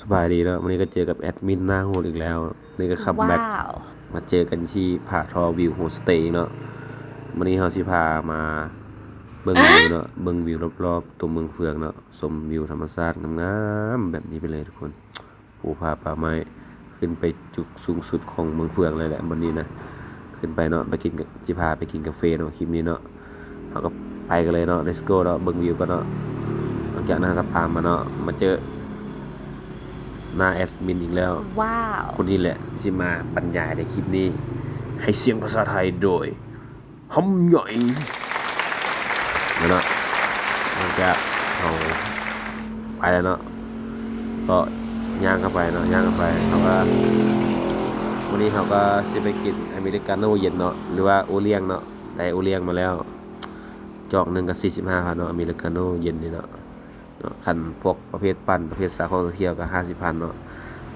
ສະບາຍດີເນາະ, ມື້ນີ້ກໍເຈີກັບແອດມິນໜ້າໂຫດອີກແລ້ວ. ນີ້ກໍຄັມແບັກ ວ້າວ ມາເຈີກັນທີ່ຜາທໍ່ວິວໂຮມສະເຕອີກເນາະ. ມື້ນີ້ເຮົາຊິພາມາເບິ່ງວິວເນາະ, ເບິ່ງວິວລອບໆຕົວເມືອງເຟືອງເນາະ, ຊົມວິວທຳມະຊາດງາມໆແບບນີ້ໄປເລີຍທຸກຄົນ. ພູຜາປ່າໄມ້ ຂຶ້ນໄປຈຸດສູງສຸດຂອງເມືອງເຟືອງເລີຍແຫຼະບ່ອນນີ້ນະ. ຂຶ້ນໄປເນາະ, ໄປກິນ ຊິພາໄປກິນກາເຟເນາະ ຄລິບນີ້ເນາະ. ເຮົາກໍໄປກັນເລີຍເນາະ, let's go ເນາະ, ເບິ່ງວິວກ່ອນເນາະ. ຫຼັງຈາກນັ້ນເຮົາກໍຕາມມາເນາະ, ມາເຈີໜ້າແອດມິນອີກແລ້ວ. ວ້າວ ຄົນນີ້ແຫຼະຊິມາບັນຍາຍໃນຄລິບນີ້ ໃຫ້ສຽງພາສາໄທໂດຍ ຫຳໃຫຍ່ ແມ່ນເນາະ. ຫຼັງຈາກເຮົາໄປແລ້ວເນາະ ກໍຍ່າງເຂົ້າໄປເນາະ, ຍ່າງເຂົ້າໄປ ເຮົາກໍ ມື້ນີ້ເຮົາກໍຊິໄປກິນອາເມລິກາໂນເຢັນເນາະ ຫຼືວ່າໂອລ້ຽງເນາະ. ໄດ້ໂອລ້ຽງມາແລ້ວ ຈອກໜຶ່ງກໍສີ່ສິບຫ້າພັນເນາະ, ອາເມລິກາໂນເຢັນນີ້ເນາະ. ເນາະ, ຄັນພວກປະເພດປັ່ນ ປະເພດສາຂອງສາທ່ຽວກໍຫ້າສິບພັນເນາະ,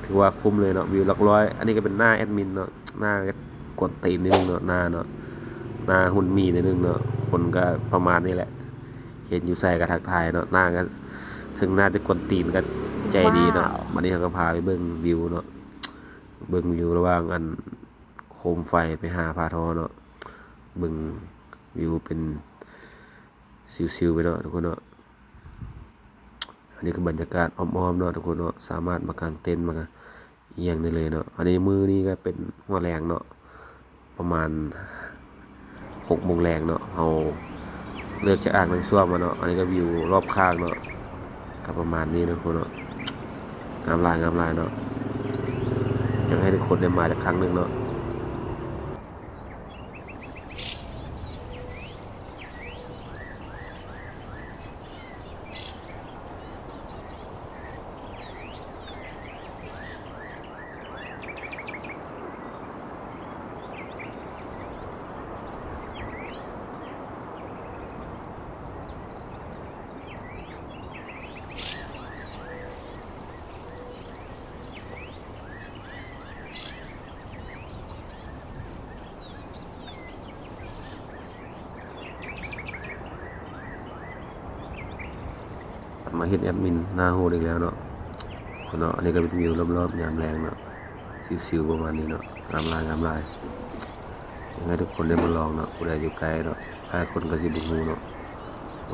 ຖືວ່າຄຸ້ມເລີຍເນາະ. ວິວຫຼັກຮ້ອຍ. ອັນນີ້ກໍເປັນໜ້າແອດມິນເນາະ, ໜ້າກໍກວນຕີນໜ້ອຍໜຶ່ງເນາະ, ໜ້າເນາະ ໜ້າຫຸ່ນໝີ່ໜ້ອຍໜຶ່ງເນາະ. ຄົນກໍປະມານນີ້ແຫຼະ, ເຫັນຢູ່ໃສກໍທັກທາຍເນາະ. ໜ້າກໍ ເຖິງໜ້າຈະກວນຕີນກໍໃຈດີເນາະ. ວ້າວ ບັດນີ້ເຮົາກໍພາໄປເບິ່ງວິວເນາະ, ເບິ່ງວິວລະຫວ່າງອັນໂຄມໄຟໄປຫາຜາທໍ່ເນາະ, ເບິ່ງວິວເປັນ ຊິວໆໄປເນາະທຸກຄົນເນາະ. ອັນນີ້ຄືບັນຍາກາດອ້ອມໆເນາະທຸກຄົນເນາະ, ສາມາດມາກາງເຕັນ ມາອີ່ຫຍັງໄດ້ເລີຍເນາະ. ອັນນີ້ມື້ນີ້ກໍເປັນຫົວແລງເນາະ, ປະມານຫົກໂມງແລງເນາະ. ເຮົາເລີກຈາກອ່າງນ້ຳສ້ວມມາເນາະ. ອັນນີ້ກໍວິວລອບຂ້າງເນາະ, ກໍປະມານນີ້ເນາະທຸກຄົນເນາະ. ງາມຫຼາຍ ງາມຫຼາຍເນາະ, ຢາກໃຫ້ທຸກຄົນໄດ້ມາຈັກຄັ້ງໜຶ່ງເນາະ. ມາເຮັດແອດມິນໜ້າໂຫດອີກແລ້ວເນາະເນາະ. ອັນນີ້ກໍເປັນວິວລອບໆຍາມແລງເນາະ, ຊິວໆປະມານນີ້ເນາະ. ງາມຫຼາຍ ງາມຫຼາຍ, ຢາກໃຫ້ທຸກຄົນໄດ້ມາລອງເນາະ. ຜູ້ໃດຢູ່ໃກ້ເນາະ, ຫຼາຍຄົນກໍຊິບໍ່ຮູ້ເນາະ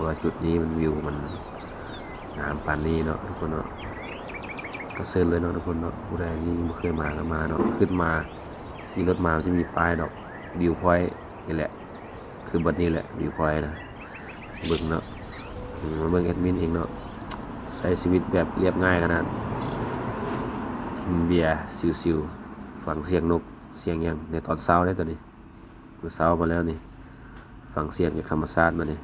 ວ່າຈຸດນີ້ມັນ ວິວມັນງາມປານນີ້ເນາະທຸກຄົນເນາະ. ກໍເຊີນເລີຍເນາະທຸກຄົນເນາະ, ຜູ້ໃດທີ່ຍັງບໍ່ເຄີຍມາກໍມາເນາະ. ຂຶ້ນມາ ຂີ່ລົດມາ ມັນຈະມີປ້າຍດອກ ວິວພອຍນີ້ແຫຼະ, ຄືບ່ອນນີ້ແຫຼະ ວິວພອຍນະ. ເບິ່ງເນາະ, ມາເບິ່ງແອດມິນເອງເນາະ, ໃຊ້ຊີວິດແບບລຽບງ່າຍຂະໜາດ, ກິນເບຍຊິວໆ ຟັງສຽງນົກ ສຽງຫຍັງໃນຕອນເຊົ້າເດ້ຕອນນີ້. ມື້ເຊົ້າມາແລ້ວນີ້ ຟັງສຽງຈາກທຳມະຊາດມານີ້.